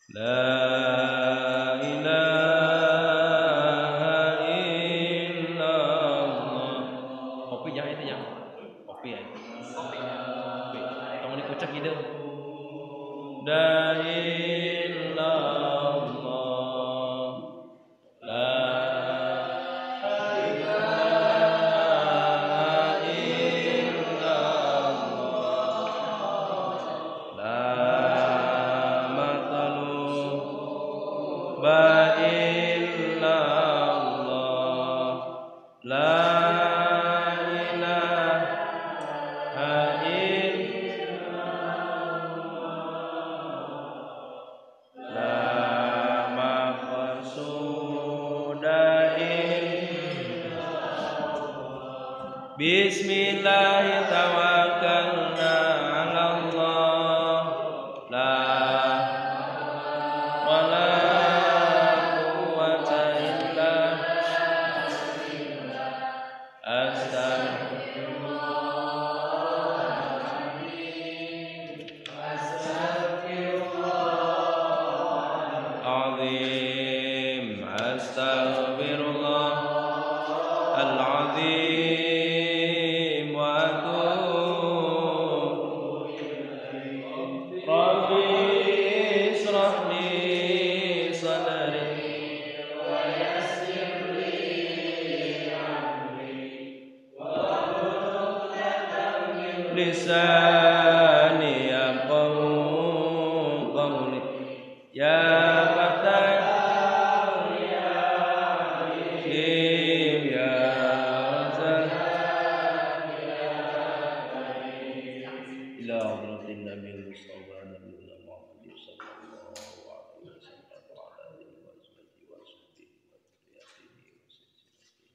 La ilaha illallah. Kopi jangan itu jangan. Kopi ya. Kopi. Kopi. Tong dikucek gitu. La illallah. La ilaha illallah. La matluba illallah. La ilaha illallah. La maqsuda illallah. Bismillah tawakkalna 'ala Allah. La wala quwwata illa Astagfirullahaladzim. Astaghfirullah al-azim wa atubu ilaih. Rabbi israh li sadri wa yassir li amri wahlul 'uqdatam min lisani yafqahu qawli. Ya Fattah ya Alim ya Razzaq ila hadratin Nabi Mustafa Nabiyina Muhammad sallallahu alaihi wasallam wa ala alihi wa sahbihi wa sahbihi wa dzurriyyatihi wa silsilatihi.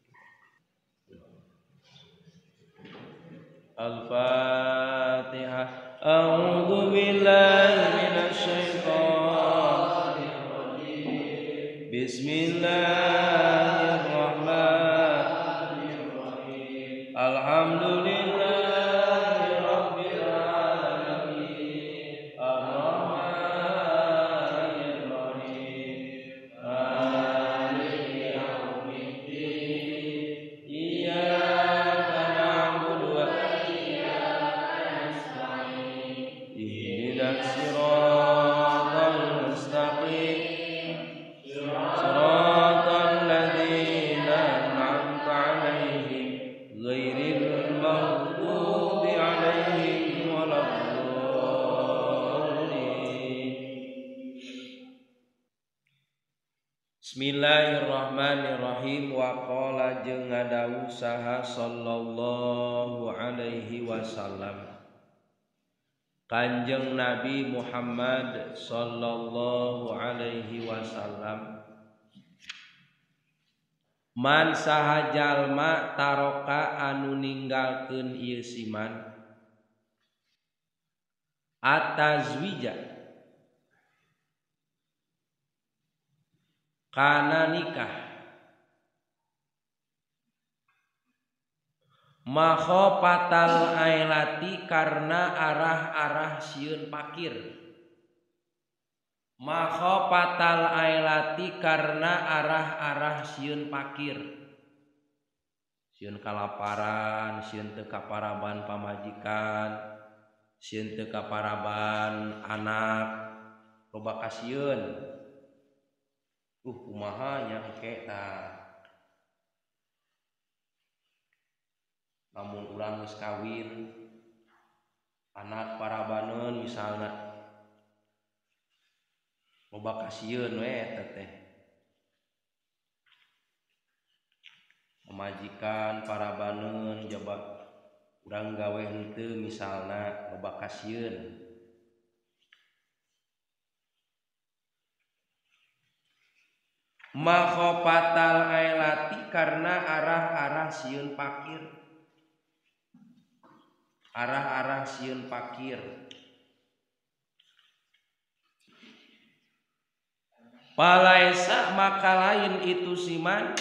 Al-Fatihah. A'udzu billahi minasy syaithanir rajim. Bismillahirrahmanirrahim. Alhamdulillahi rabbil alamin. Arrahmanir rahim. Maliki yaumiddin. Iyyaka na'budu wa iyyaka nasta'in. Ihdinas siratal mustaqim. Siratal ladzina an'amta 'alaihim ghairil maghdubi 'alaihim waladdallin. Bismillahirrahmanirrahim. Wa qala jeung ngadawuh saha sallallahu alaihi wasallam Kanjeng Nabi Muhammad sallallahu alaihi wasallam, man saha jalma taroka anu ninggalkeun ieu siman atazwija kana nikah makhofatal ailati karena arah-arah sieun pakir. Makhofatal ailati karena arah-arah sieun pakir. Sieun kalaparan, sieun teu kaparaban pamajikan, sieun teu kaparaban anak, loba kasieun. Kumaha nya engke tah. Lamun urang geus kawin, anak parabaneun misalna, loba kasieun we eta teh. Pamajikan parabaneun jaba urang gawe henteu misalna, loba kasieun. Makhofatal ailati karena arah-arah sieun pakir. Arah-arah sieun pakir. Palaisa maka lain itu siman.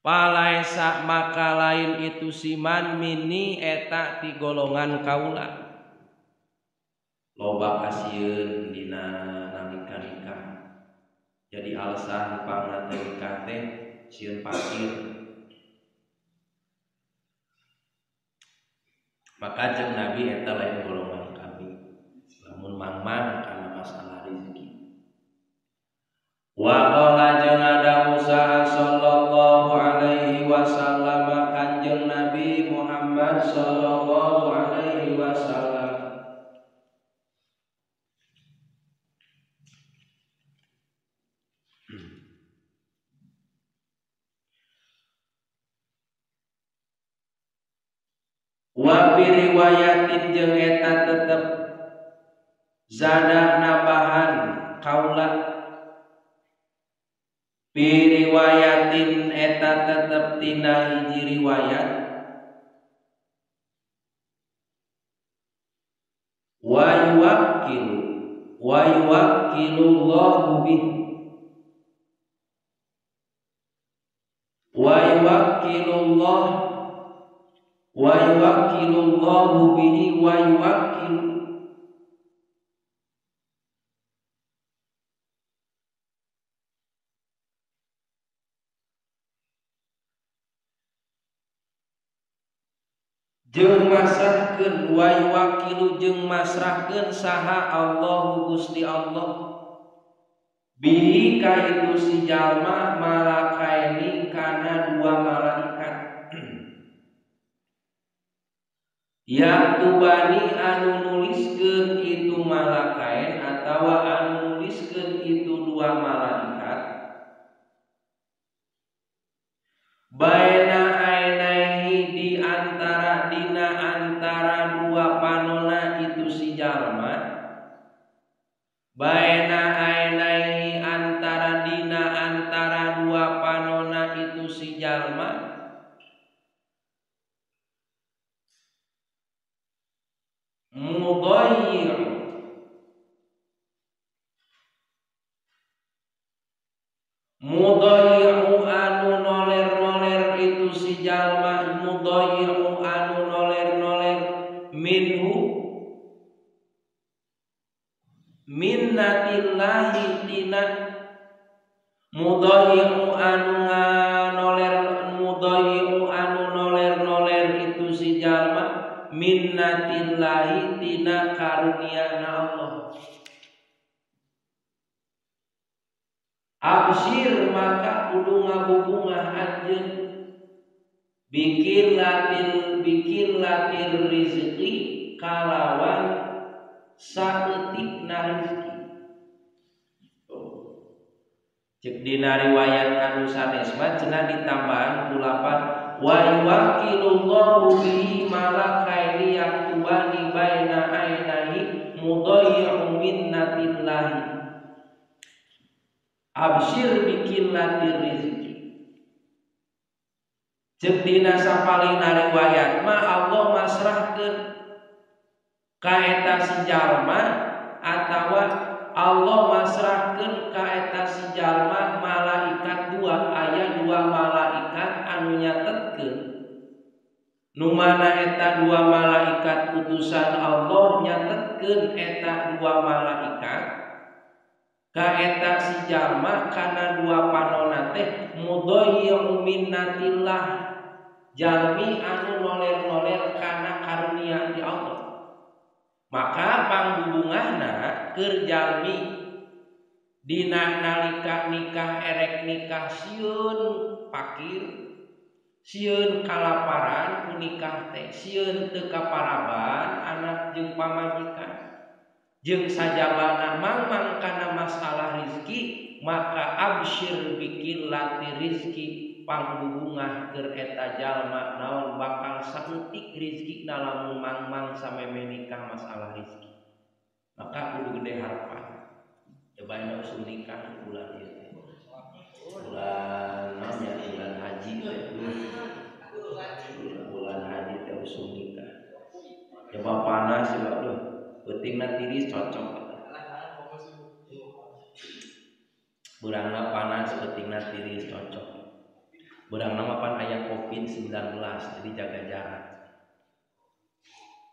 Palaisa maka lain itu siman mini eta ti golongan kaula. Loba kasieun dina nalika nikah. Jadi alasan pangna teh nikah teh sieun fakir. Maka jeung Nabi eta lain golongan kami. Lamun mangmang kana masalah rezeki. Wa qala jeung ada Musa sallallahu alaihi wasallam kanjeng Nabi Muhammad sallallahu alaihi wasallam. Wa bi riwayatin jeung eta tetep zada nambahan kaula bi riwayatin eta tetep tina hiji riwayat wa yuwakkilu wa yuwakkilullahu bih wa yuwakkilullah wa yuwakkilullahu bihi wa yuwakkilu jeung masrahkeun wa yuwakkilu jeung masrahkeun saha Allahu Gusti Allah bihi ka itu si jalma malakaini kana dua malaikat yaktubani anu nuliskeun itu malakain atawa anu nuliskeun itu dua malaikat baina ainaihi di antara dina antara dua panona itu si jalma baina ainaihi antara dina antara dua panona itu si jalma mudayyi'u mudayyi'u anu noler-noler itu si jalma mudayyi'u anu noler-noler minhu minnatillahi tina mudayyi'u anu noler mudayyi'u anu noler-noler itu si jalma minnatillahi tina karunia Allah. Absyir maka kudu ngabubungah anjeun bikillatil rizqi kalawan saeutikna rizki. Cek dina riwayat anu sanes mah cenah ditambahan ku lapan wa yuwakkilullahu bihi malakaini yaktubani baina ainaihi mudayyi'u minnatillahi. Absyir bikillatir rizki. Cek dina sapalihna riwayat mah Allah masrahkeun ka eta si jalma atawa Allah masrahkeun ka eta si jalma malaikat dua, aya dua malaikat anu nyatetkeun nu mana eta dua malaikat utusan Allah nyatetkeun eta dua malaikat ka eta si jalma kana dua panona teh mudayyi'u minnatillah jalmi anu noler-noler kana karunia ti Allah. Maka pangbubungahna keur jalmi dina nalika nikah erek nikah sieun pakir sieun kalaparan ku nikah teh sieun teu kaparaban anak jeung pamajikan jeung sajabana mangmang kana masalah rizki maka absyir bikillati rizki pangbubungah keur eta jalma naon bakal saeutik rizki lamun mangmang sameme nikah masalah rizki. Maka kudu gede harapan. Coba aya usul nikah bulan ieu teh. Bulan naon ya, bulan haji teh. Bulan haji teh usul nikah. Coba panas coba duh, peutingna tiris cocok. Beurangna panas peutingna tiris cocok. Beurang nama pan aya COVID-19 jadi jaga jarak.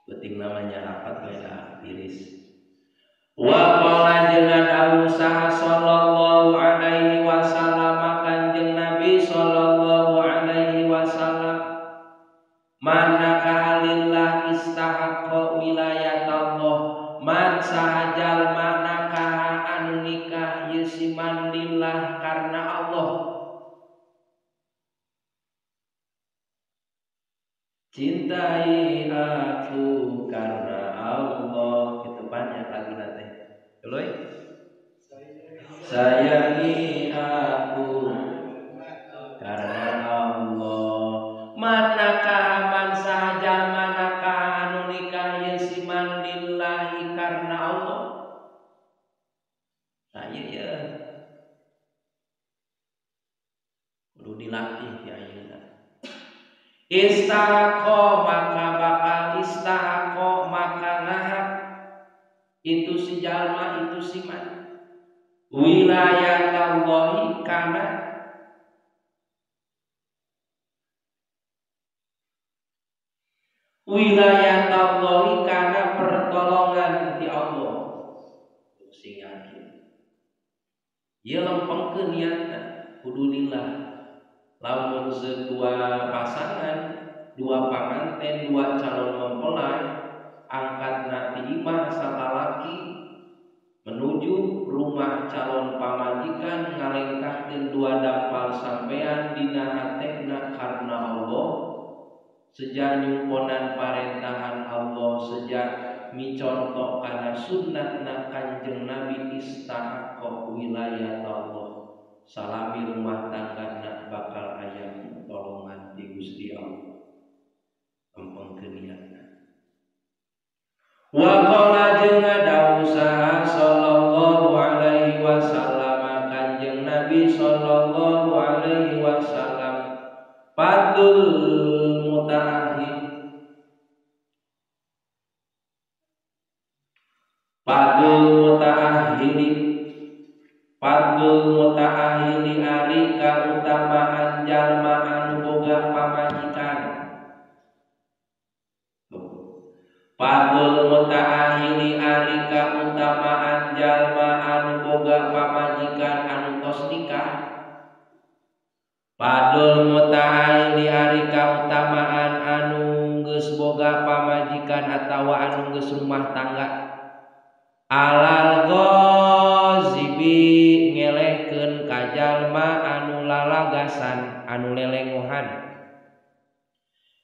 Penting namanya rapat beda tiris. Man saha jalma nakaha anu nikah ieu si man lillah karena Allah. Cintai aku karena Allah, itu banyak lagu teh. Tuluy. Sayangi aku karena Allah. Manakah man saha jalma nakah anu nikah ieu si man lillahi karena Allah. Nah ieu ya kudu dilatih di ayeuna. Istahaqo maka bakal istahaqo maka ngahak itu si jalma itu si man wilayatallahi kana wilayatallahi kana pertolongan ti Allah. Sing yakin ieu lempengkeun niatna kudu lillah. Lamun dua pasangan, dua panganten, dua calon mempelai angkat ti imah satalaki menuju rumah calon pamajikan ngalengkahkeun dua dampal sampean dina hatena karena Allah. Sejak nyumponan parentahan Allah, sejak micontoh kana sunnatna Kanjeng Nabi istahaqqa wilayah Allah. Salami rumah tangga nak bakal aya pertolongan ti Gusti Allah. Lempengkeun niatna. Wa qala jeung dawuh saha sallallahu alaihi wasallam Kanjeng Nabi sallallahu alaihi wasallam fadul mutahid fadul mutaahili fadul mutaahili ari kautamaan jalma anu boga pamajikan. Fadul mutaahili ari kautamaan jalma anu boga pamajikan anu tos nikah. Fadul mutaahili ari kautamaan anu geus boga pamajikan atawa anu geus rumah tangga. Alal ghazibi ngelehkeun ka jalma anu lalagasan anu lelengohan.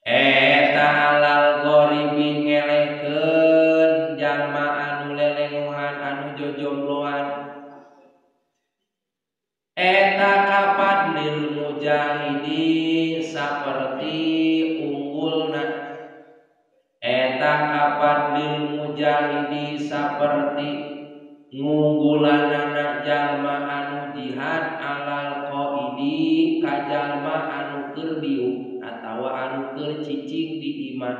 Eta alal ghoribi ngelehkeun jalma anu lelengohan anu jojombloan. Eta kapadlil mujahidi saperti unggulna. Eta kapadlil mujahidi saperti ngunggulanana jalma anu jihad alal qaidi ka jalma anu keur diuk atawa anu keur cicing di imah.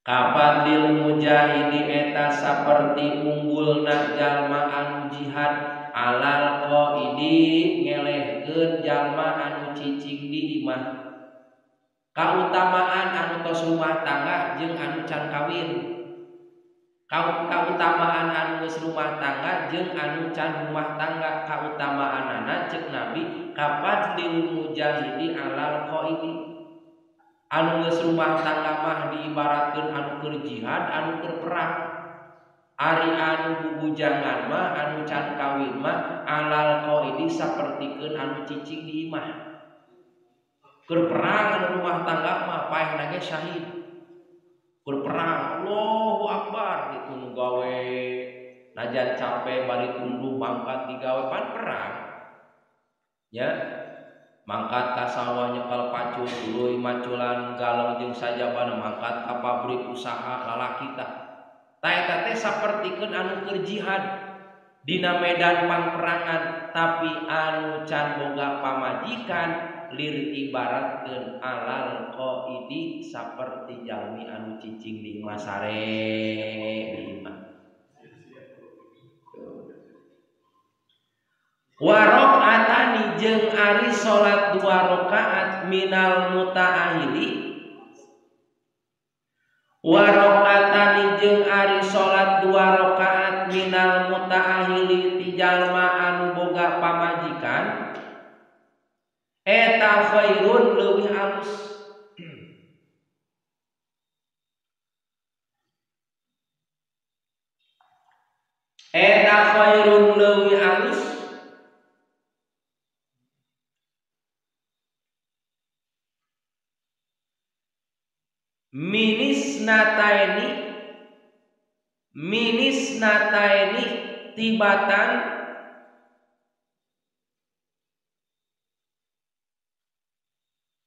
Kapadlil mujahidi eta saperti unggulna jalma anu jihad alal qaidi ngelehkeun jalma anu cicing di imah. Kautamaan anu tos rumah tangga jeung anu can kawin. Kautamaan anu geus rumah tangga jeung anu can rumah tangga, kautamaanana ceuk Nabi kapadlil mujahidi alal qaidi. Anu geus rumah tangga mah diibaratkeun anu keur jihad, anu keur perang. Ari anu bubujangan mah anu can kawin mah alal qaidi sapertikeun anu cicing di imah. Keur perang anu rumah tangga mah paehna ge syahid. Keur perang Allahu Akbar gitu nu gawe najan capek bari tunduh mangkat digawe pan perang. Ya. Mangkat ka sawah nyekel pacul tuluy maculan galeng jeung sajabana mangkat ka pabrik usaha lalaki tah. Ta eta teh sapertikeun anu keur jihad dina medan pangperangan, tapi anu can boga pamajikan lir ibaratkeun alal qaidi saperti jalmi anu cicing di imah sare di imah. Wa rakaatani jeung ari salat dua rakaat minal mutaahili. Wa rakaatani jeung ari salat dua rakaat minal mutaahili ti jalma anu boga pamajikan eta khairun leuwih alus. Eta khairun leuwih alus minis nataini tibatan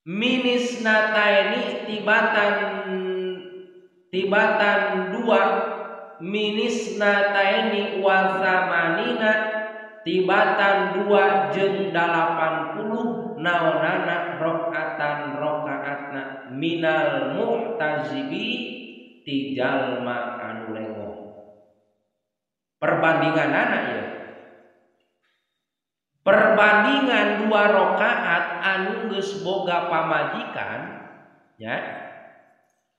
minis nataini tibatan dua minis nataini wa zamanina tibatan dua jeung 80 naonana rakaatan rakaatna minal mu'tazibi ti jalma anu lengoh. Perbandinganana ieu. Perbandingan dua rakaat anu geus boga pamajikan ya.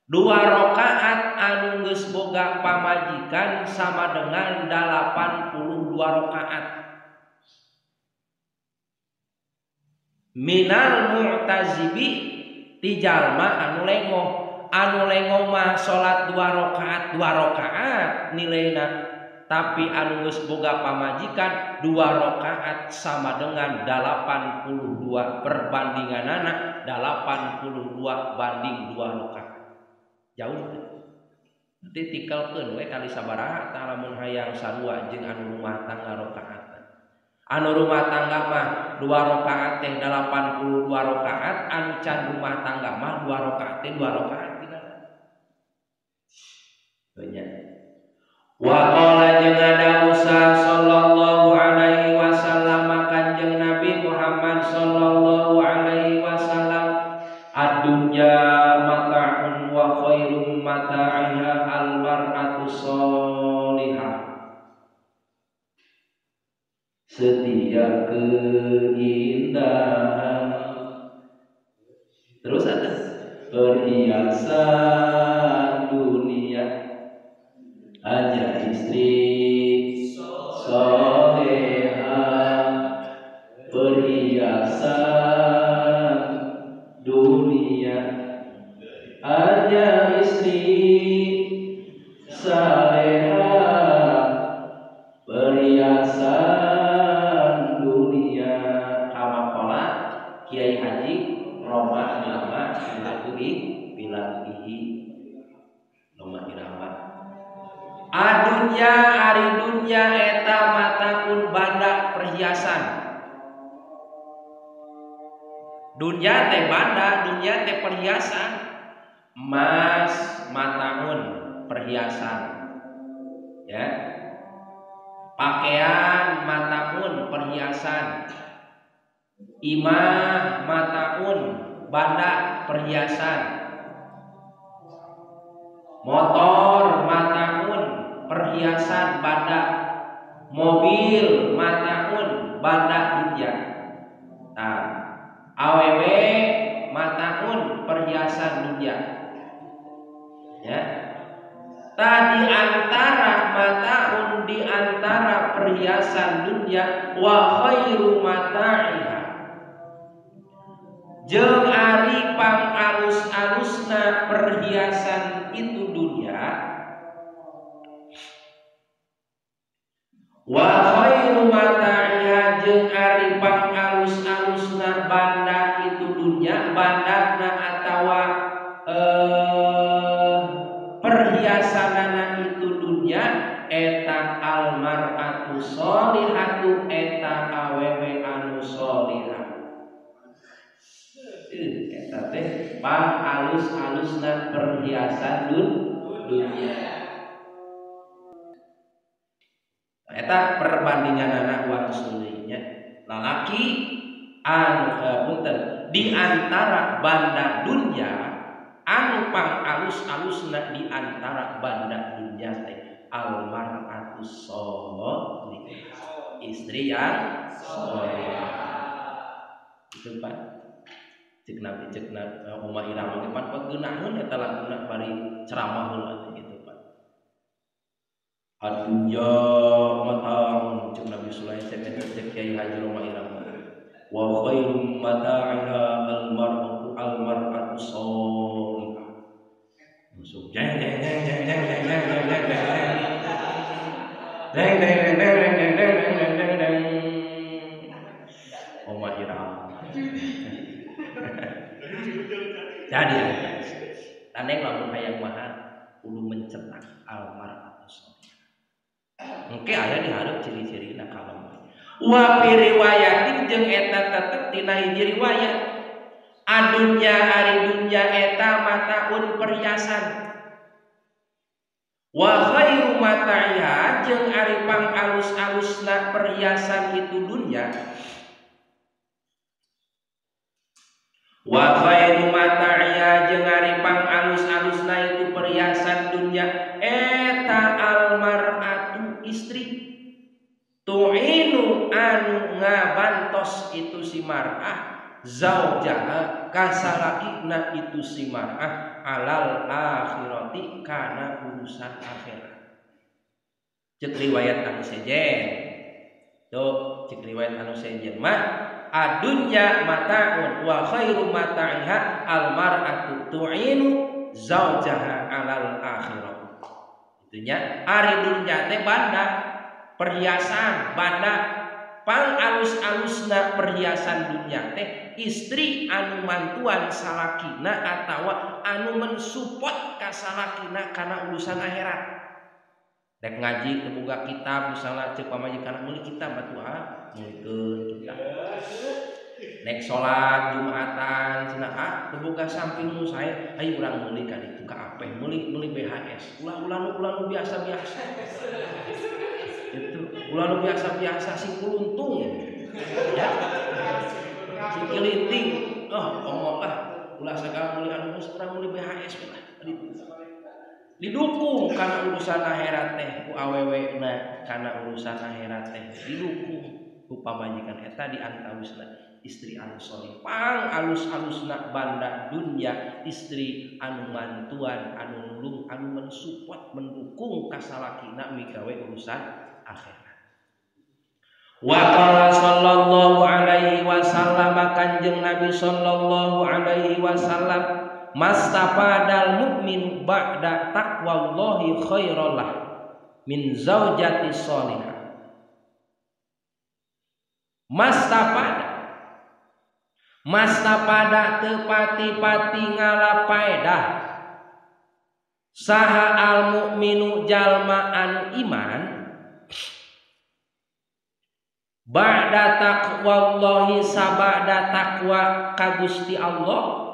Dua rakaat anu geus boga pamajikan sama dengan 82 rakaat. Minal mu'tazibi ti jalma anu lengoh. Anu lengoh mah salat dua rakaat nilaina. Tapi anu geus boga pamajikan dua rakaat sama dengan 82 perbandinganana 82 banding 2 rakaat. Jauh. Nanti tikelkeun we kali sabaraha tah lamun hayang sarua jeung anu rumah tangga rakaat. Anu rumah tangga mah 2 rakaat teh 82 rakaat, anu can rumah tangga mah 2 rakaat teh 2 rakaat tinggal. Banyak. Wa qala jeung ada Musa sallallahu alaihi wasallam kanjeng Nabi Muhammad sallallahu alaihi wasallam ad-dunya mata'un wa khairum mata'iha al-mar'atu sholihah. Setiap keindahan terus ada perhiasan dunia hanya istri soleha, perhiasan dunia hanya istri saleha, perhiasan dunia. Kama qala Kiai Haji Roma Irama bilaguhi Roma Irama. Adunya ari dunya eta mataun banda perhiasan. Dunya teh banda, dunya teh perhiasan. Emas mataun perhiasan. Ya. Pakaian mataun perhiasan. Imah mataun banda perhiasan. Motor mataun perhiasan banda, mobil mataun banda dunia. Nah, awewe mataun perhiasan dunia. Ya. Tadi antara mataun di antara perhiasan dunia wa khairu mata'iha. Jeung ari pang alus-alusna perhiasan itu dunia. Wa khairu mata'iha jeung ari pang alus-alusna banda itu dunia, bandana atawa perhiasanana itu dunia eta almar'atu sholihatu eta awewe anu sholihah. Eta teh pang alus-alusna perhiasan dunia. Eta perbandinganana wangsulnya lalaki anu punten di antara banda dunia anu pang alus-alusna di antara banda dunia teh almar'atu sholihah, istri yang sholihah. Itu Pak cek Nabi cek Umma Irama ge pan geunaheun eta laguna bari ceramah heula gitu Pak. Adunya mata'un cek Nabi Sulaiman cek Kiai Haji Roma Irama wa khairum mata'iha almar'atu sholihah. Masuk jeng jeng jeng jeng jeng jeng jeng jeng jeng. Deng deng deng deng deng deng deng deng deng. Oma Irama. Jadi taneng lamun hayang mahal kudu mencetak almar'atu sholihah. Engke aya di hareup ciri-cirina kalem. Wa fi riwayatin jeung eta tetep tina hiji riwayat. Adunya ari dunya eta mataun perhiasan. Wa khairu mata'iha jeung ari pang alus-alusna perhiasan itu dunya. Wa khairu mata'iha jeung ari pang alus-alusna itu perhiasan dunya eta almar'atu istri. Tu'inu anu ngabantos itu si mar'ah zaujaha kasalakina itu si mar'ah alal akhirati kana urusan akhirat. Cek riwayat anu sejen. Tuh cek riwayat anu sejen mah adunya mata'un wa khairu mata'iha al mar'atu tu'inu zaujaha alal akhirah. Itunya ari dunya teh banda perhiasan, banda pang alus-alusna perhiasan dunia teh istri anu mantuan salakina atawa anu mensupport ka salakina kana urusan akhirat. Rek ngaji teu boga kitab misalna ceuk pamajikan meuli kitab batu ah meulikeun kitab. Nek salat Jumatan cenah ah teu boga samping nu sae ayo urang meuli ka ditu ka apeh meuli meuli BHS. Ulah-ulah nu biasa-biasa. Itu ulah nu biasa-biasa sing kuluntung. Ya. Sing kelinting. Oh, omong lah ulah sagala meuli anu geus urang meuli BHS lah. Didukung kana urusan akhirat teh ku awewena kana urusan akhirat teh didukung ku pamajikan eta di antawisna istri anu soleh pang alus-alusna banda dunya istri anu mantuan anu nulung anu mensupport mendukung ka salakina migawe urusan akhirat. Wa qala sallallahu alaihi wasallam kanjeng Nabi sallallahu alaihi wasallam mastapadal mukmin ba'da taqwallahi khairallah min zaujati sholihah. Mastapada teu pati-pati ngalapaedah saha al mukminu jalma anu iman ba'da taqwallahi sabada taqwa ka Gusti Allah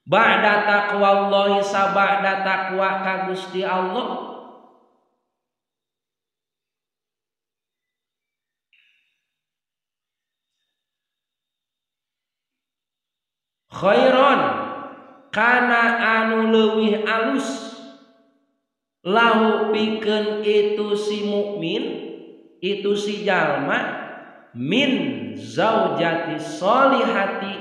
ba'da taqwallahi sabada taqwa ka Gusti Allah khairon kana anu leuwih alus lahu pikeun itu si mukmin itu si jalma min zaujati sholihati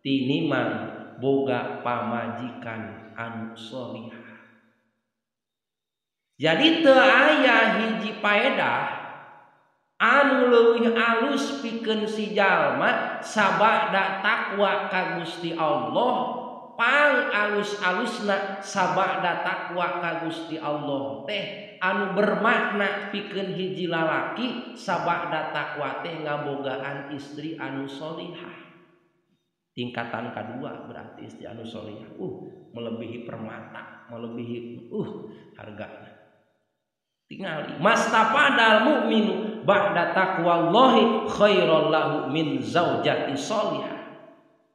tinimang boga pamajikan anu sholihah. Jadi teu aya hiji paedah anu leuwih alus pikeun si jalma sabada takwa ka Gusti Allah pang alus-alusna sabada takwa ka Gusti Allah teh anu bermakna pikeun hiji lalaki sabada takwa teh ngabogaan istri anu sholihah. Tingkatan kedua berarti istri anu sholihah melebihi permata, melebihi hargana. Tingali mastapadal mukminu ba'da taqwallahi khairal lahu min zaujati sholihah.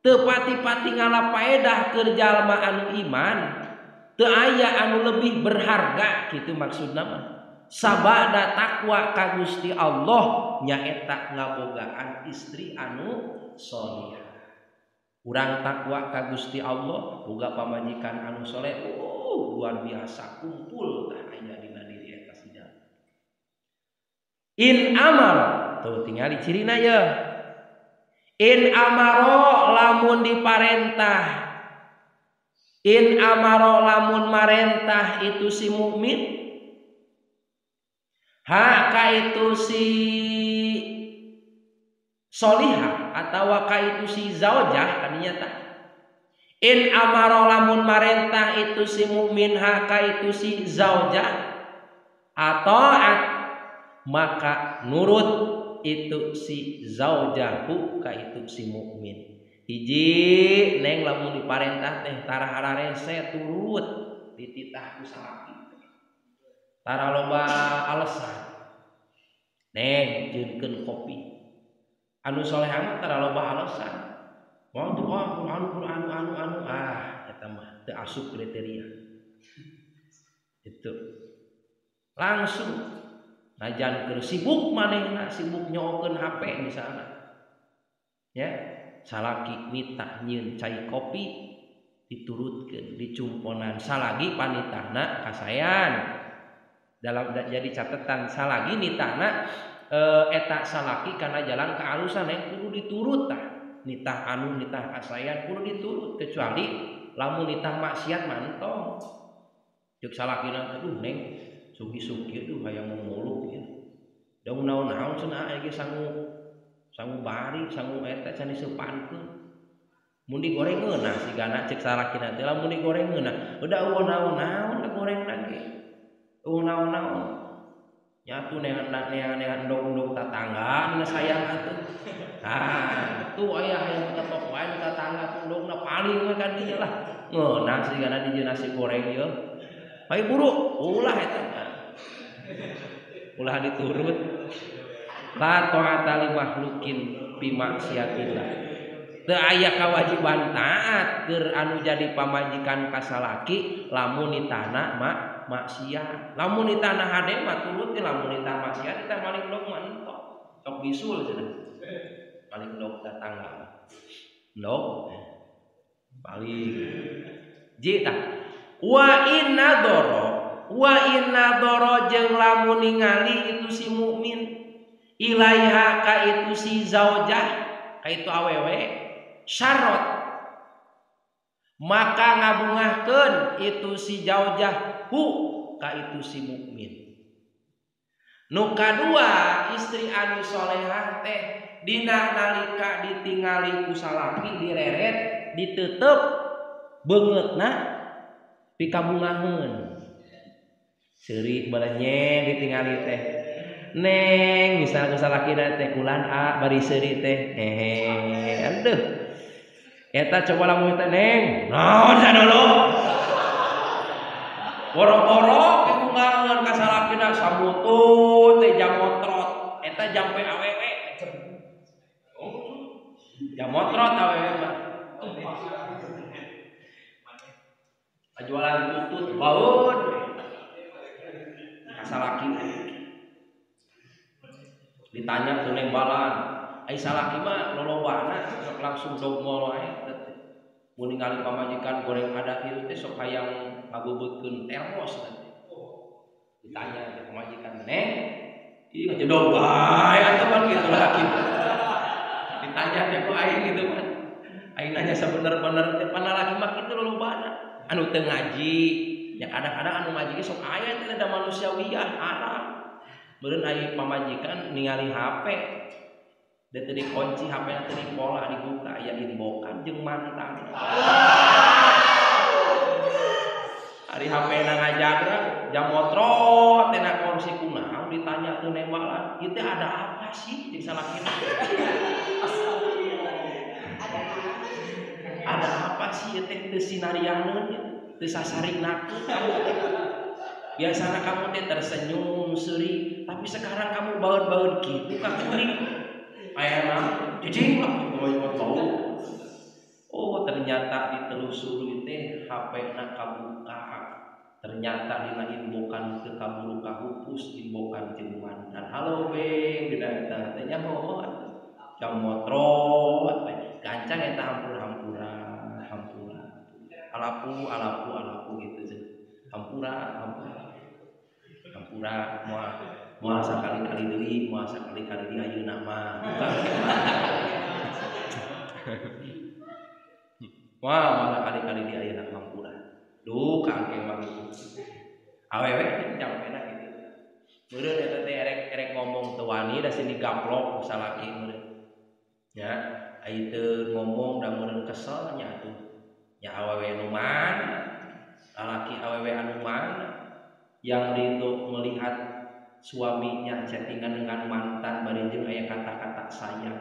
Teu pati-pati ngalapaedah keur jalma anu iman, teu aya anu lebih berharga kitu maksudna mah. Sabada takwa ka Gusti Allah nyaeta ngabogaan istri anu sholihah. Urang takwa ka Gusti Allah boga pamajikan anu soleh, luar biasa kumpul tah aya dina diri eta si jalma. In amar tuh tingali cirina ye. In amaro lamun diparentah, in amaro lamun marentah itu si mukmin ha ka itu si solihah atau ka itu si zaujah kadinya tah. In amaro lamun marentah itu si mukmin ha ka itu si zaujah Ataat maka nurut itu si zaujahu ka itu si mukmin. Hiji neng lamun diparentah teh tara hararese turut dititah ku salaki. Tara loba alasan. Neng jeung kopi. Anu soleh mah tara loba alasan. Wah tuh anu anu anu anu ah eta mah teu asup kriteria. Itu langsung najan keur sibuk manehna sibuk nyookeun HP misalna. Ya, salaki nitah nyieun cai kopi diturutkeun dicumponan salagi panitahna kasayan. Dalam jadi catatan salagi nitahna eta salaki kana jalan kealusan yang kudu diturut tah. Nitah anu nitah kasayan kudu diturut kecuali lamun nitah maksiat mantong. Ceuk salakina aduh neng sugi-sugi aduh hayang muluk ieu. Da naon-naon cenah aya ge sangu bari sangu eta can diseupankeun. Mun digoreng ngeunah sigana ceuk salakina teh lamun digoreng ngeunah udah eueuh naon-naon gorengna ge. Eueuh naon-naon. Nyatu neangan endog-endog tatangga nu sayang atuh. Ah, tuh aya hayang ketok wae tatangga endogna paling we kan dieu lah. Ngeunah sigana di nasi goreng ieu. Hayu buru, ulah eta. Ulah diturut. La ta'ata li makhlukin bi maksiatillah. Teu aya kawajiban taat keur anu jadi pamajikan ka salaki lamun ditana maksiat. Lamun ditana hade mah turut, lamun ditana maksiat eta maling dog mah entok. Sok bisul cenah. Maling dog tatangga. Dog paling ji tah. Wa inna doro jeung lamun ningali itu si mukmin ilaiha ka itu si zaujah ka itu awewe syarot maka ngabungahkeun itu si zaujah hu ka itu si mukmin. Nu kadua istri anu solehah teh dina nalika ditingali ku salaki direret ditetep beungeutna pikabungaheun. Seuri balenyeng ditingali teh. Neng misal ku salakina teh kulan a bari seuri teh. Hehe aduh. Eta coba lamun teh neng. Naon sadolo? Boro-boro kibungaheun ka salakina sabutu teh jam motrot. Eta jampe awewe. Jam motrot awewe mah. Jualan tutut baun kasalaki ditanya tuh neng balan ai salaki mah lolobana sok langsung dogmol wae mun ningali pamajikan goreng ada kieu teh sok hayang ngabebeutkeun termos teh ditanya teh pamajikan neng ieu ngajedog wae atuh pan kitu laki ditanya teh ku aing gitu pan aing nanya sabener-bener teh pan lalaki mah kitu lolobana anu teu ngaji ya kadang-kadang anu ngaji ge sok aya teh da manusiawiyah haram meureun aya pamajikan ningali HP da teu dikunci HP-na teu dipola dibuka aya inbokan jeung mantan ari HP-na ngajagrag jam motrot teh na kursi kunaon ditanya teu nembalan ieu teh ada apa sih jeung salakina ada apa sih ya teh teu sinarianeun teu sasarignakeun kamu teh. Biasana kamu teh tersenyum seuri, tapi sekarang kamu baeun-baeun kitu ka kuring. Aya mah cicing lah bau. Oh, ternyata ditelusuri teh HP-na kabuka. Ternyata dina inbokan teu kaburu kahupus inbokan jeung mantan. Halo beng dina eta teh nyaho jam motrot gancang eta hampura-hampura hampura alapu alapu alapu gitu sih hampura hampura hampura moal sakali-kali deui moal sakali-kali deui ayeuna mah wah moal sakali-kali deui ayeuna hampura duh kangke mah gitu awewe campena gitu meureun eta teh erek ngomong teu wani da sini gaplok ku salaki meureun ya ai teu ngomong da meureun kesel nya atuh nya awewe nu mana lalaki awewe anu mana Yang ridho melihat suaminya chattingan dengan mantan bari jeung aya kata-kata sayang.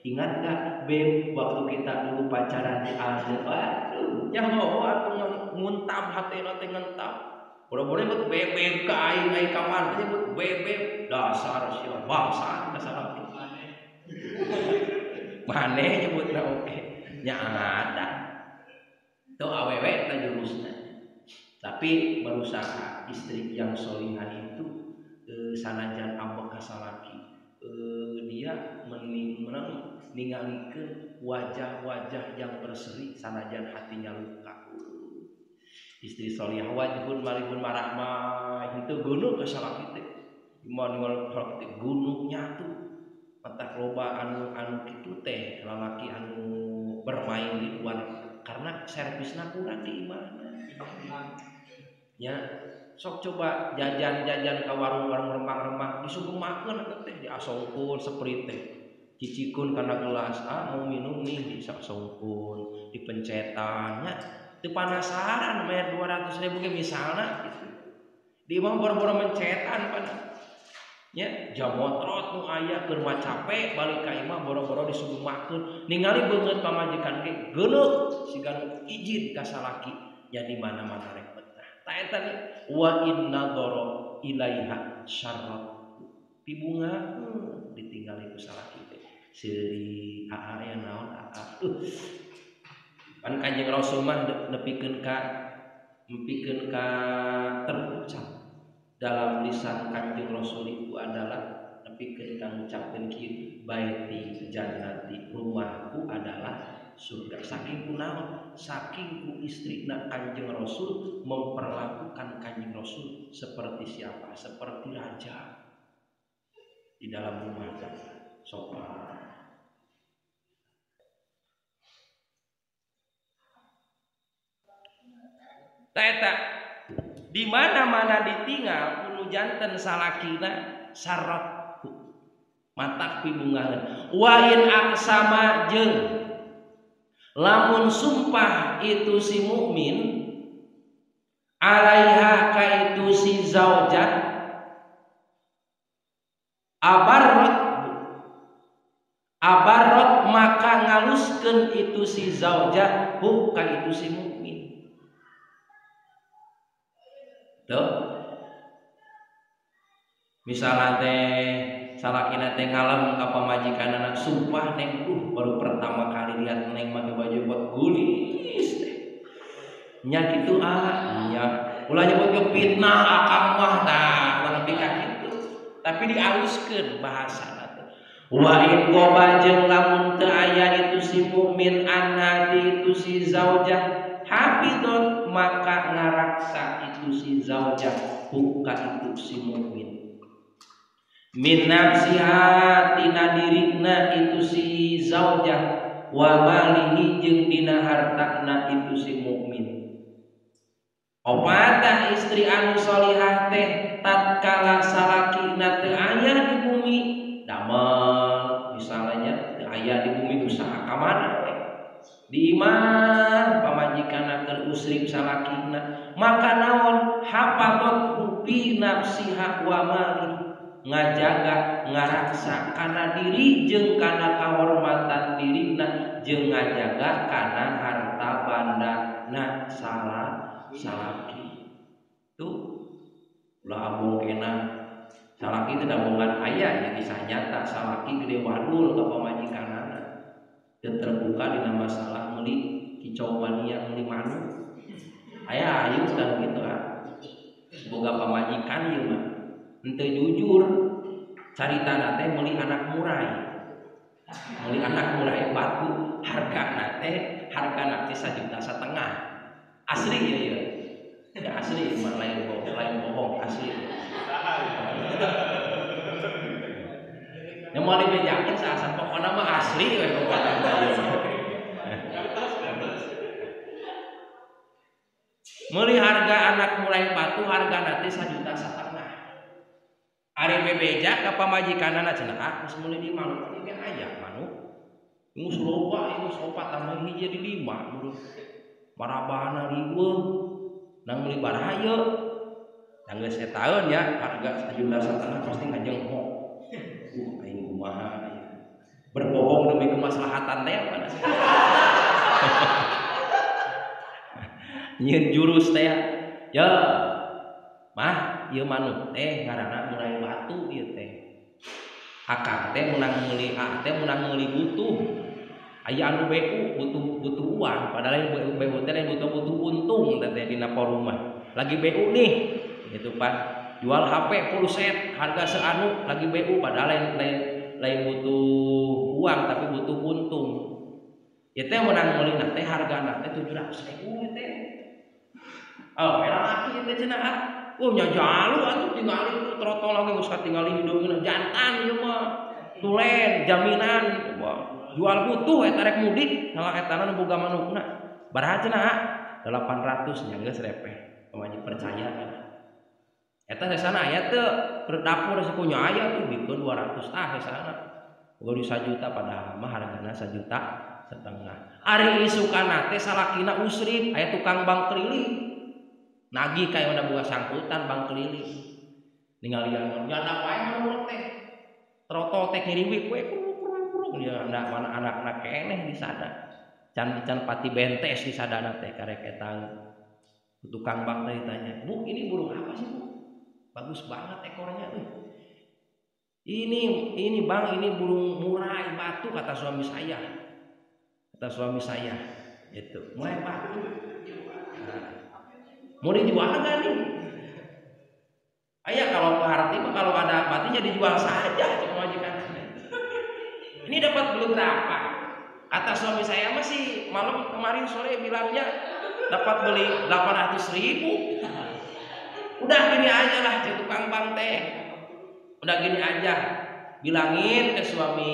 Ingat gak beb waktu kita dulu pacaran di Alde? Waduh, nyaho atuh nguntab hatena teh ngentab. Boro-boro nyebut bebeb ka aing aing ka mantan nyebut bebeb dasar sia bangsa dasar. Maneh nyebutna oke. Nya ada. Tuh awewe teh jurusna. Tapi berusaha istri yang solihah itu sanajan ambek ka salaki dia ningalikeun wajah-wajah yang berseri sanajan hatinya luka. Istri solihah wajhun malihun marahmah itu gunung ka salaki teh. Mun ningali salaki teh gunung nyatu. Matak loba anu kitu teh lalaki anu bermain di luar karena servisna kurang di imahna. Ya, sok coba jajan-jajan ka warung-warung remang-remang disuguhkeun eta teh diasongkeun seprit teh. Cicikeun kana gelas, ah mau minum nih disasongkeun, dipencetan nya. Teu panasaran bayar 200.000 ge misalna gitu. Di imah boro-boro mencetan pada. Nya jamotrot nu aya keur mah capek balik ka imah boro-boro disuguhkeun. Ningali beungeut pamajikan ge geuneuk siga nu izin ka salaki nya di mana-mana rek betah. Ta eta wa inna dara ilaiha syarrat. Pibunga ditinggali ku salaki teh. Seuri aa aya naon aa. Pan Kanjeng Rasul mah nepikeun ka terucap dalam lisan Kanjeng Rasul itu adalah nepikeun ka ngucapkeun kieu baiti jannati, rumahku adalah surga. Saking kunaon? Saking ku istrina Kanjeng Rasul memperlakukan Kanjeng Rasul seperti siapa? Seperti raja di dalam rumah sopan. Eta di mana-mana ditinggal kudu janten salakina sarot matak pibungaheun. Wa in aqsama jeung lamun sumpah itu si mukmin alaiha ka itu si zaujah abarrot abarrot maka ngaluskeun itu si zaujah hu ka itu si mukmin. Tuh. Misalnya teh salakina teh ngalem ka pamajikanana sumpah neng baru pertama kali lihat neng make baju buat gulis teh. Nya kitu ah nya ulah nyebut ke fitnah akang mah tah ulah nepi ka kitu. Tapi dialuskeun bahasana teh. Wa in qoba jeung lamun teu aya itu si mukmin anha itu si zaujah hafidhon maka ngaraksa itu si zaujah buka itu si mukmin min nafsiha tina dirina itu si zaujah wa malihi jeung dina hartana itu si mukmin. Opatah istri anu solihah teh tatkala salakina teu aya di bumi damel misalnya teu aya di bumi usaha ka mana we di imah pamajikanna keur usrim salakina maka naon hafadhat fi nafsiha wa mali ngajaga ngaraksa kana diri jeung kana kahormatan dirina jeung ngajaga kana harta bandana salaki tuh ulah abong kena salaki teh dabongan aya nya kisah nyata salaki gede wadul ka pamajikanana terbuka dina masalah meuli kicau mania meuli manuk aya ayu dan gitu ah boga pamajikan ieu mah henteu jujur caritana teh meuli anak murai batu hargana teh 1,5 juta asli ya ya ya asli mah lain bohong asli yang mau dibejakeun saasa pokona mah asli we pokona. Meuli harga anak murai batu hargana teh 1,5 juta. Ari bebeja ka pamajikanana cenah ah geus meuli di manuk ieu aya manuk. Geus loba ieu opat tambah hiji jadi 5 buru. Marabana riweuh nang meuli baraha ieu. Tanggal setahun ya harga 1,5 juta pasti ngajengkok. Aing kumaha ya. Berbohong demi kemaslahatan teh apa? Nyieun jurus teh ya. Mah ieu manuk teh ngaranna murai batu ieu teh. Akang teh menang meuli, A teh menang meuli butuh. Aya anu BU butuh uang, padahal yang BU teh lain butuh untung teh dina rumah. Lagi BU nih gitu Pak. Jual HP full set harga seanu lagi BU padahal lain butuh uang tapi butuh untung. Ieu teh menang meuli na teh hargana teh 700.000 teh. Oh, era laki teh cenah. Oh nya jalu atuh tingali tuh trotol lagi geus katingali hideungna jantan ieu mah. Tulen jaminan gitu mah. Jual butuh eta rek mudik salah etana nu boga manukna. Baraha cenah 800 nya geus repeh. Pamajik percaya kan. Eta sesana aya teu keur dapur sakunya aya tuh bikeun 200 tah sesana. Boga di 1 juta padahal mah hargana 1,5 juta. Ari isukana teh salakina usrik aya tukang bank keliling. Nagih kayak udah buka sangkutan bang keliling ninggalian nyanda wae manuk teh trotol teh ngiriwik we kruk dia anak mana anak-anak keneh di sana can pati bentes di sadana teh karek etang tukang bang teh ditanya, "Bu, ini burung apa sih, Bu? Bagus banget ekornya euy." Ini Bang, ini burung murai batu kata suami saya. Kata suami saya itu, murai batu. Nah, mau dijual nggak nih? Ayah kalau berarti kalau ada batinya dijual saja cuma majikan. Ini dapat beli berapa? Kata suami saya masih malam kemarin sore bilangnya dapat beli 800.000. Udah gini aja lah tukang bang teh. Udah gini aja. Bilangin ke suami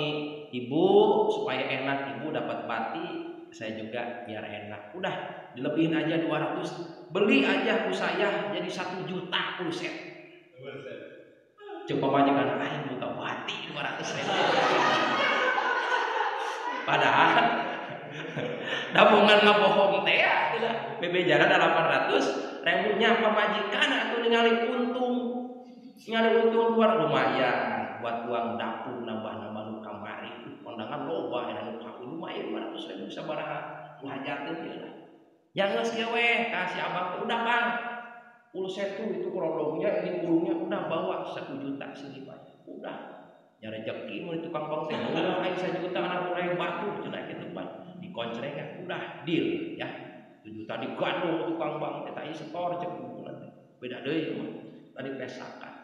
ibu supaya enak ibu dapat bati, saya juga biar enak. Udah dilebihin aja 200, beli aja ku saya jadi 1 juta full set. Coba majikan aing buka bati 200.000. Padahal dabungan ngabohong teh ya, bebejana 800.000 nya pamajikan atuh ningali untung. Ningali untung luar lumayan buat uang dapur nambah-nambah nu kamari. Kondangan loba eta nu kawin lumayan 200.000 sabaraha hajateun ieu lah. Ya geus kieu we kasih abang udah Bang. Pulsa tuh itu kerondongnya ini burungnya udah bawa 1 juta sini Pak. Udah. Ya rezeki mun tukang bang teh udah aing 1 juta anak murai batu cenah kitu Pak. Dikoncrengan udah deal ya. 1 juta digandung tukang bang teh tah setor cek teh. Beda deui mah. Tadi pesakan.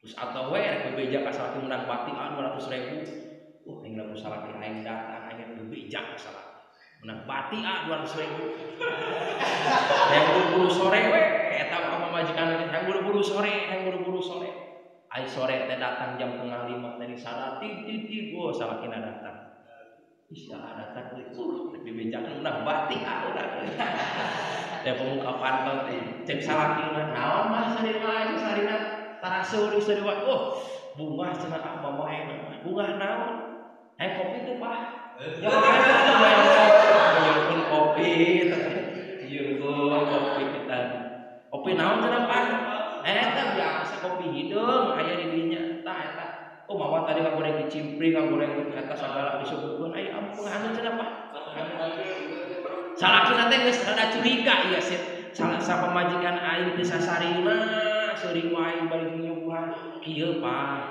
Terus atau we rek bebeja ka salaki menang bati 200.000. Aing lamun salaki aing datang aing bebeja ka salaki. Menang bati 200.000. Hayang buru-buru sore we eta mah pamajikan hayang buru-buru sore, hayang buru-buru sore. Ai sore teh datang jam 4:30 teh disana ti gua salakina datang. Ih datang euy. Bebejakeun menang bati udah. Teh pemuka pantau teh cek salakina naon mah sari wae sarina tara seuri-seuri wae. Oh, bunga cenah ah mama aing bunga naon? Hayang kopi teh Pak. Ya hayang kopi. Hayang kopi kita. Kopi naon cenah Pak? Eta biasa kopi hideung aya di dinya tah eta. Oh mama tadi ngagoreng kicimpring, ngagoreng eta sagala disuguhkeun. Aya ampun anu cenah Pak. Salakina teh geus rada curiga ieu sih. Salah pamajikan aing teh sasarina seuring wae bari nyuguhan. Kieu Pak.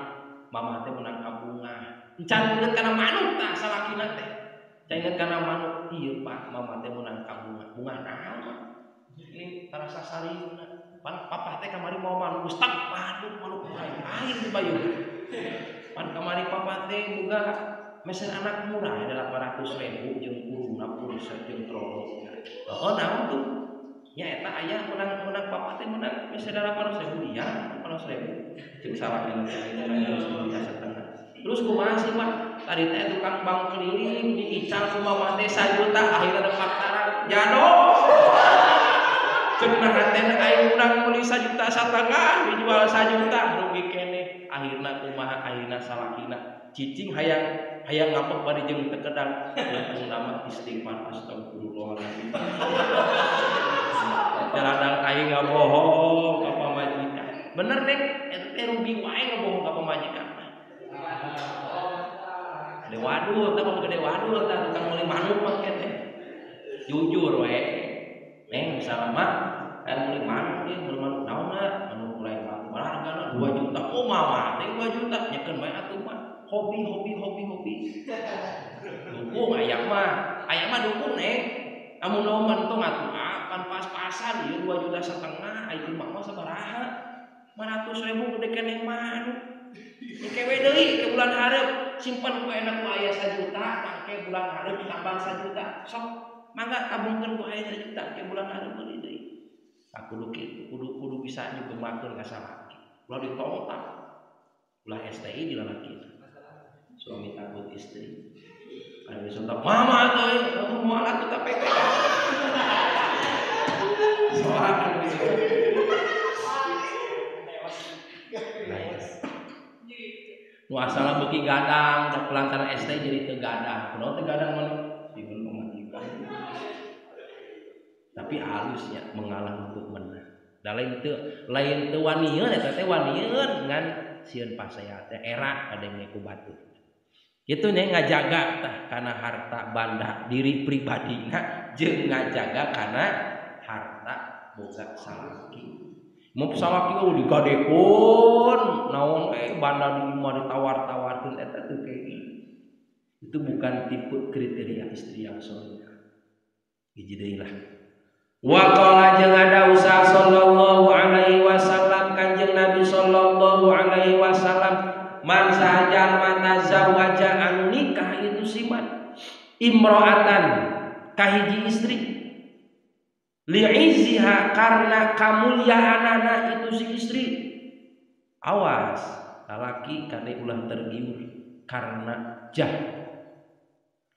Mama teh menang ka bunga. Encan inget kana manuk tah salakina teh. Can inget kana manuk ieu Pak, mama teh menang ka bunga. Bunga naon? Ini tarasa sarina. Pan papa teh kamari mau manuk geus tag manuk manuk aing di bayu. Pan kamari papa teh boga meser anak murah 800.000 jeung kurungna pulsa jeung trolo. Oh naon tuh? Nya eta aya menang papa teh menang meser 800.000 iya 800.000. Jeung salakina teh juta setengah. Terus kumaha sih Pak? Tadi teh tukang bank keliling diical ku mama teh 1 juta akhirna dapat tarang. Jado. Cenah teh aing menang meuli 1,5 juta dijual 1 juta rugi keneh. Akhirna kumaha akhirna salakina cicing hayang ngambek bari jeung teu kedang. Untung nama istighfar astagfirullahaladzim. Jaladang aing ngabohong ka pamajikan. Bener neng, eta teh rugi wae ngebohong ka pamajikan mah. Gede wadul, tah mah gede wadul tah tukang meuli manuk mah teh. Jujur wae. Neng misalnya mah aya meuli manuk ieu meuli manuk naonna? Manuk lain manuk hargana 2 juta. Oh mama teh 2 juta nyekeun bae atuh mah. Hobi hobi hobi hobi. Dukung aya mah. Aya mah dukung neng. Amun naon mah entong atuh ah pan pas-pasan ieu 2,5 juta ai mah mah sabaraha? 500.000 gede keneh manuk. Engke we deui ke bulan hareup simpen ku enak ku aya 1 juta, mangke bulan hareup tambah 1 juta. Sok mangga tabungkeun ku aya 1 juta ke bulan hareup meuli deui. Tah kudu kitu, kudu bisa nyugemakeun ka salaki. Ulah ditongtak. Ulah STI di lalaki. Suami takut istri. Ada disontak mama teh, moal atuh ka PK. Soakan gitu. Nu asalna beuki gadang, da pelantaran ST jadi teu gadang. Kunaon teu gadang maneh? Sieun pamajikan. Tapi halusnya mengalah untuk menang. Da lain teu wanieun eta teh wanieun ngan sieun pasea teh era kadenge ku batur. Kitu nya ngajaga tah kana harta banda diri pribadina jeung ngajaga kana harta boga salaki. Mau salaki oh digadekeun naon banda di imah ditawar-tawarkeun eta teu kayak itu bukan tipe kriteria istri yang solehah. Hiji deui lah. Wa qala jeung ada usaha sallallahu alaihi wasallam kanjeng Nabi sallallahu alaihi wasallam man sahaja tazawwaja anu nikah itu siman imro'atan kahiji istri li'iziha karena kamuliaanana itu si istri. Awas lalaki kade ulah tergiur karena jah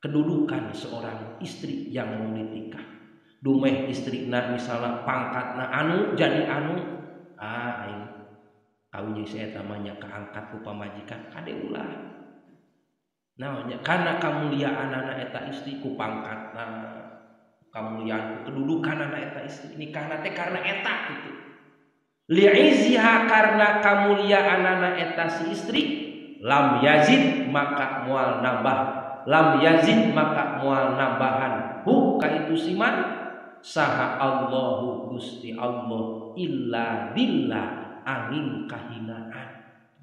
kedudukan seorang istri yang mau ditikah. Dumeh istrina misalnya pangkatna anu jadi anu ah aing kawin jeung si eta mah nya kaangkat ku pamajikan kade ulah. Naonnya karena kamuliaanana eta istri ku pangkatna kamuliaan kedudukan anak eta istri nikahna teh karena eta gitu. Li'iziha karena kamuliaan anak eta si istri lam yazid maka moal nambah, lam yazid maka moal nambahan hu ka itu siman saha Allahu Gusti Allah illa billah angin kahinaan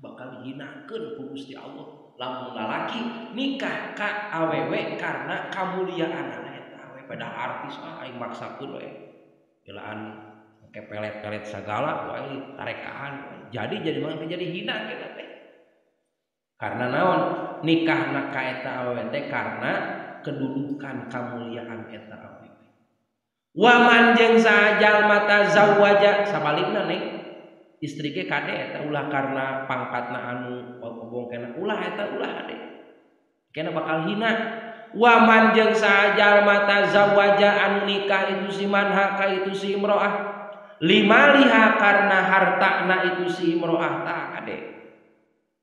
bakal dihinakeun ku Gusti Allah lamun lalaki nikah ka awewe karena kamuliaan anak pada artis ah aing maksakeun we belaan make pelet-pelet sagala wae tarekaan jadi mah jadi hina kita teh karena naon nikahna ka eta awewe teh karena kedudukan kamuliaan eta awewe. Wa man jeung sajalma tazawwaja sabalikna neng istri ge kade eta ulah karena pangkatna anu obong kena ulah eta ulah kade kena bakal hina. Waman jeung sajalma tazawwaja anu nikah itu si manha ka itu si imro'ah limaliha karena hartana itu si imro'ah tah kade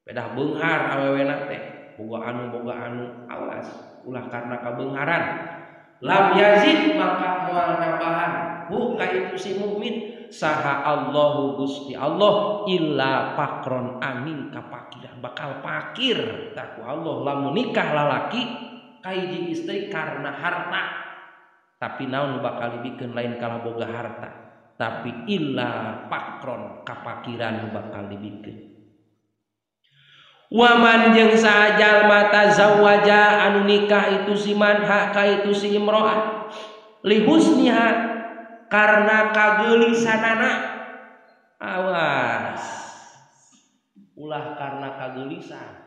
pedah beunghar awewena teh boga anu awas ulah karena kabeungharan lam yazid maka moal nambahan hu ka itu si mukmin saha Allahu Gusti Allah illa pakron angin kapakiran bakal pakir tah ku Allah lamun nikah lalaki kahiji istri karena harta tapi naon bakal dibikeun lain kalah boga harta tapi illa pakron kapakiran bakal dibikeun. Waman jeung sajalma tazawwaja anu nikah itu si man ha ka itu si imro'ah lihusniha karena kageulisanana. Awas ulah karena kageulisan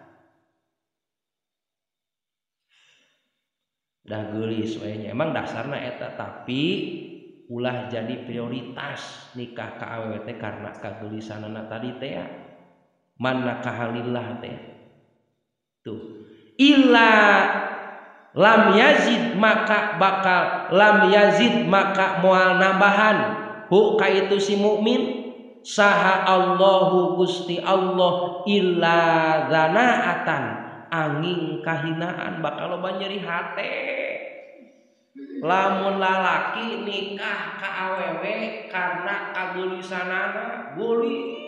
dah geulis we nya emang dasarna eta tapi ulah jadi prioritas nikah ka awewe teh karena kageulisanana tadi teh ya. Man nakahalillah teh tuh illa lam yazid maka bakal lam yazid maka moal nambahan hu ka itu si mukmin saha Allahu Gusti Allah illa dzanaatan angin kahinaan bakal loba nyeri hate. Lamun lalaki nikah ka awewe karena kageulisanana geulis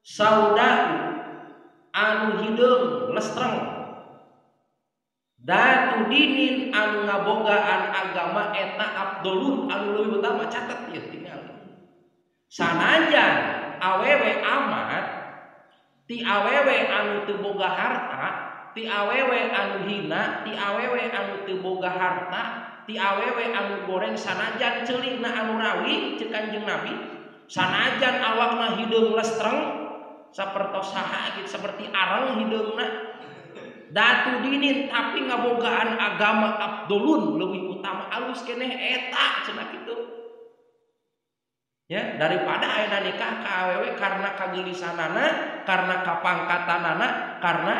Saudau anu hideung lestreng datu dinin anu ngabogaan agama eta abdolun anu leuwih utama. Catat ieu tinggal. Sanajan awewe amat ti awewe anu teu boga harta, ti awewe anu hina, ti awewe anu teu boga harta, ti awewe anu goreng, sanajan ceulikna anu rawi ceuk Kanjeng Nabi, sanajan awakna hideung lestreng sapertos saha gitu, seperti arang hideungna, datu dinin tapi ngabogaan agama abdolun leuwih utama, alus keneh eta cenah kitu. Ya, daripada ayeuna nikah ka awewe karena kageulisanana, karena kapangkatanana, karena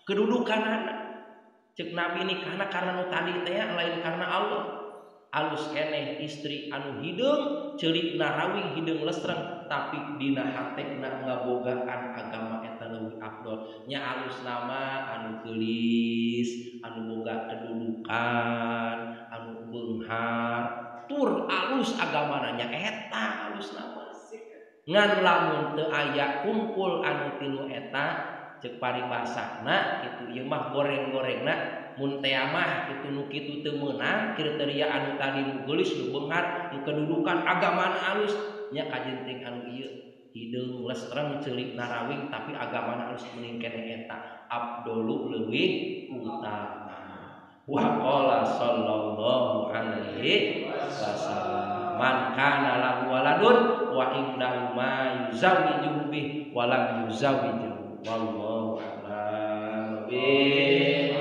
kedudukanana. Ceuk Nabi nikahna karena nu tadi teh lain karena Allah. Alus keneh istri anu hideung ceulikna rawing hideung lestreng tapi dina hatena ngabogaan agama eta leuwih afdol. Nya alus nama anu geulis, anu boga kedudukan, anu beunghar, tur alus agamana nya eta alus nama. Ngan lamun teu aya kumpul anu tilu eta ceuk paribasana kitu ieu mah goreng-gorengna mun teh mah kitu nu kitu teu meunang kriteria anu tadi nu geulis nu beunghar nu kedudukan agamana alus nya kajenting anu ieu hideung lestreng ceulik narawing tapi agamana alus mending keneh eta abdolu leuwih utama. Wa qala sallallahu alaihi wasallam man kana lahu waladun wa indahu ma yuzawijuhu bih wa lam yuzawijuhu wallahu a'lam bi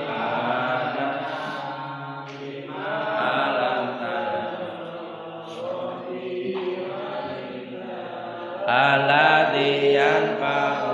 alladzi yanfa'u